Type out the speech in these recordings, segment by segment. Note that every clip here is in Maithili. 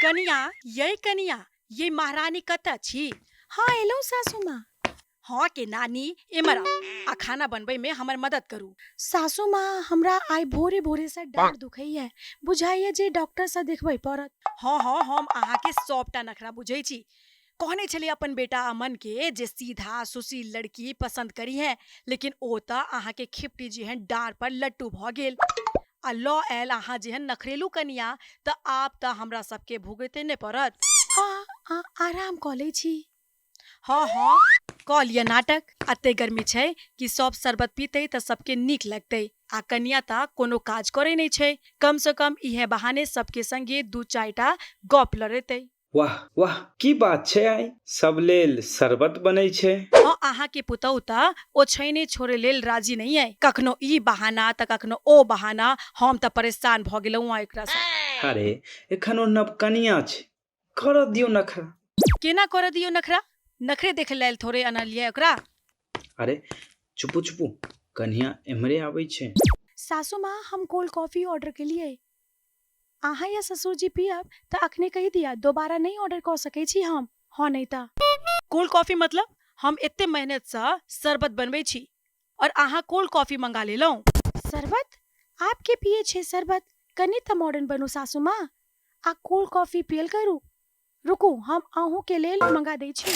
कनिया यै कनिया ये महारानी कतऽ छी? हाँ एलहुँ सासू माँ। हाँ के नानी एम्हर आउ आ खाना बनबै में हमर मदद करू। सासू माँ हमरा आइ भोरे भोरे सँ डाँड़ दुखैया, बुझाइया जे डॉक्टर सँ देखबै पड़त। हाँ हाँ हम अहाँके सबटा नखरा बुझै छी। कहने छलियै अपन बेटा अमन के जे सीधा सुशील लड़की पसंद करी है, लेकिन ओ तऽ अहाँके खिपटी जेहन डाँड़ पर लट्टू भऽ गेल आ लऽ आयल अहाँ जेहन नखरेलू कनिया, तऽ आब तऽ हमरा सबके भुगतै ने पड़त। हाँ हाँ आराम कऽ लै छी। हाँ हाँ कऽ लिअ नाटक, एते गर्मी छै कि सब शरबत पीतै तऽ सबके नीक लगतै आ कनिया तऽ कोनो काज करै नहि छै, कम सँ कम इएह बहाने सबके संगे दू चारिटा गप लड़ेतै। वाह वाह की बात छै, आइ सब लेल शरबत बनै छै। हँ अहाँके पुतहु तऽ ओछैने छोड़ै लेल राजी नहि अइ, कखनो ई बहाना तऽ कखनो ओ बहाना, हम तऽ परेशान भऽ गेलहुँ हँ एकरासँ। अरे एखन ओ नवकनिया छै, करऽ दियौ नखरा। केना करऽ दियौ नखरा? नखरे देखै लेल थोड़े अनलियै ओकरा। अरे चुपू चुपू, कनिया एम्हरे आबै छै। सासू माँ हम कोल्ड कॉफी ऑर्डर केलियै, अहाँ या ससुरजी पियब तऽ अखने कहि दिअ, दोबारा नहि ऑर्डर कऽ सकै छी हम। हँ नहि तऽ। कोल्ड कॉफी मतलब? हम एते मेहनतसँ शरबत बनबै छी और अहाँ कोल्ड कॉफी मंगा लेलहुँ। शरबत? आब के पियै छै शरबत? कनि तऽ मॉडर्न बनू सासु माँ आ कोल्ड कॉफी पियल करू। रुकू हम अहूँ के लेल मंगा दै छी।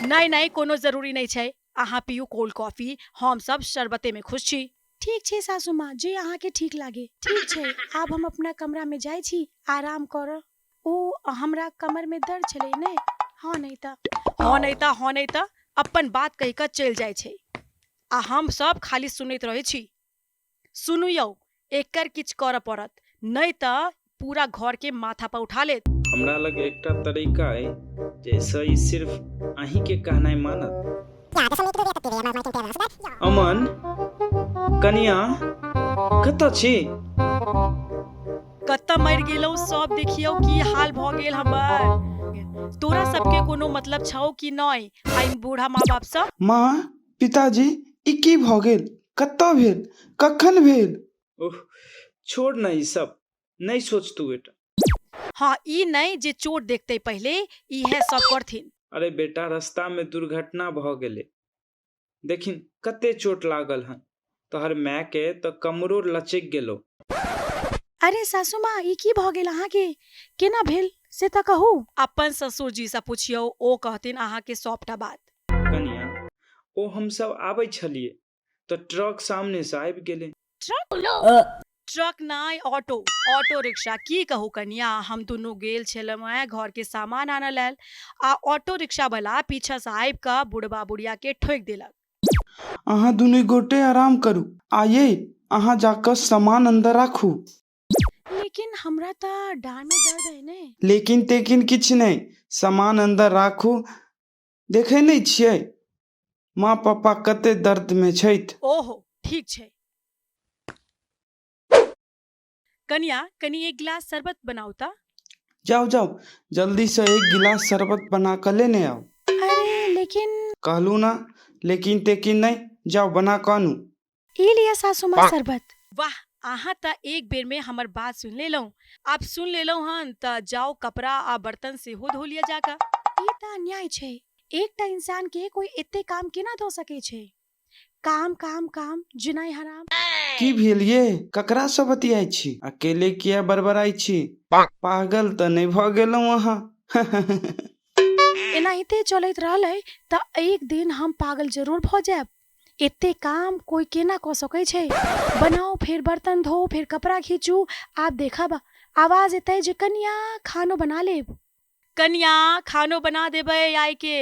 नहि नहि कोनो जरूरी नहि छै, अहाँ पियू कोल्ड कॉफी, हम सब शरबते में खुश छी। ठीक छै सासु माँ, जे अहाँ के ठीक लागे। ठीक छै, आब हम अपना कमरा में जाइ छी आराम करऽ। ओ हमरा कमर में दर्द छलै ने। हँ नहि तऽ। हँ नहि तऽ, हँ नहि तऽ, अपन बात कहि कऽ चलि जाइ छै आ हम सब खाली सुनैत रहै छी। सुनू यौ, एकर किछु करऽ पड़त, नहि तऽ पूरा घर के माथा पर उठा लेत। हमरा लग एकटा तरीका अइ जाहिसँ ई सिर्फ अहींके कहनाइ मानत। अमन, कनिया, कतऽ छी? कतऽ मरि गेलहुँ सब, देखियौ की हाल भऽ गेल हमर। तोरा सबके कोनो मतलब छौ कि नहि आइ बूढ़ा माँ बापसँ? माँ, पिताजी, ई की भऽ गेल? कतऽ भेल? कखन भेल? ओह, छोड़ न ई सब, नहि सोच तू बेटा। हँ, ई नहि जे चोट देखतै पहिले इएह सब करथिन। अरे बेटा, रस्तामे दुर्घटना भऽ गेलै, देखिन कते चोट लागल हन, तोहर मायके तऽ कमरो लचकि गेलौ। अरे सासु माँ, ई की भऽ गेल अहाँके? केना भेल से तऽ कहू। अपन ससुरजीसँ पुछियौ, ओ कहथिन अहाँके सबटा बात। कनिया, ओ हम सब आबै छलियै तऽ ट्रक सामनेसँ आबि गेलै। ट्रक? ट्रक नहि, ऑटो, ऑटो रिक्शा। की कहू कनिया, हम दुनू गेल छलहुँ हेँ घरके सामान आनऽ लेल आ ऑटो रिक्शा बला पीछासँ आबि कऽ बुढ़बा बुढ़ियाके ठोकि देलक। अहाँ दुनू गोटे आराम करू आ यै अहाँ जा कऽ सामान अन्दर राखू। लेकिन हमरा तऽ डाँड़मे दर्द अइ ने। लेकिन तेकिन किछु नहि, सामान अन्दर राखू। देखै नहि छियै माँ पापा कते दर्दमे छथि। ओहो ठीक छै। कनिया, कनि एक गिलास शरबत बनाउ तऽ। जाउ जाउ, जल्दीसँ एक गिलास शरबत बना कऽ लेने आउ। अरे लेकिन। कहलहुँ ने लेकिन तेकिन नहि, जाउ बना कऽ आनू। ई लिअ सासु माँ शरबत। वाह, अहाँ तऽ एक बेरमे हमर बात सुनि लेलहुँ। आब सुनि लेलहुँ हन तऽ जाउ कपड़ा आ बर्तन सेहो धो लिअ जा कऽ। ई तऽ अन्याय छै। एकटा इंसानके कोइ एते काम केना दऽ सकै छै? काम काम काम, जिनाइ हराम। की भेल ये? ककरासँ बतियाइ छी? अकेले किए बड़बड़ाइ छी? पागल तऽ नहि भऽ गेलहुँ अहाँ? एनाहिते चलैत रहलै तऽ एक दिन हम पागल जरूर भऽ जायब। एते काम कोइ केना कऽ सकै छै? बनाउ, फेर बर्तन धोउ, फेर कपड़ा खींचू। आब देखब आवाज एतै जे कनिया खानो बना लेब। कनिया खानो बना देबै आइके।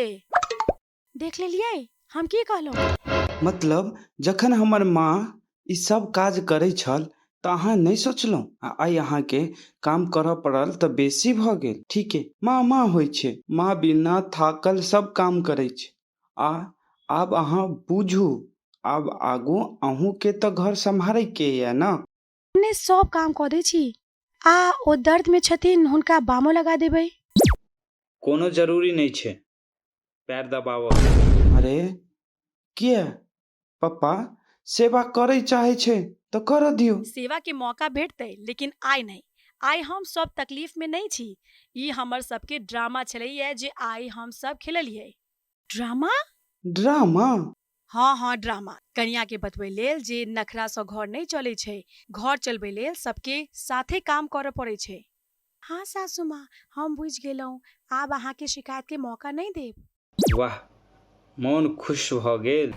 देख लेलियै हम की कहलहुँ? मतलब जखन हमर माँ ई सब काज करै छल तऽ अहाँ नहि सोचलहुँ आ आइ अहाँके काम करऽ पड़ल तऽ बेसी भऽ गेल। ठीके माँ माँ होइ छै। माँ बिना थाकल सब काम करै छै। आ आब अहाँ बुझू, आब आगू अहूँके तऽ घर सम्हारैके यऽ ने। अपने सब काम कऽ दै छी आ ओ दर्दमे छथिन, हुनका बामो लगा देबै। कोनो जरूरी नहि छै पैर दबाबऽ। अरे किए पप्पा, सेवा करै चाहै छै तऽ करऽ दियौ। सेवाके मौका भेटतै, लेकिन आइ नहि। आइ हम सब तकलीफ में नहि छी। ई हमर सबके ड्रामा छलैया जे आइ हम सब खेललियै। ड्रामा? ड्रामा? हँ हँ ड्रामा। कनिया के बतबै लेल जे नखरा सँ घर नहि चलै छै, घर चलबै लेल सबके साथे काम करऽ पड़ै छै। हँ सासु माँ, हम बुझि गेलहुँ। आब अहाँके शिकायत के मौका नहि देब। वाह, मोन खुश भऽ गेल।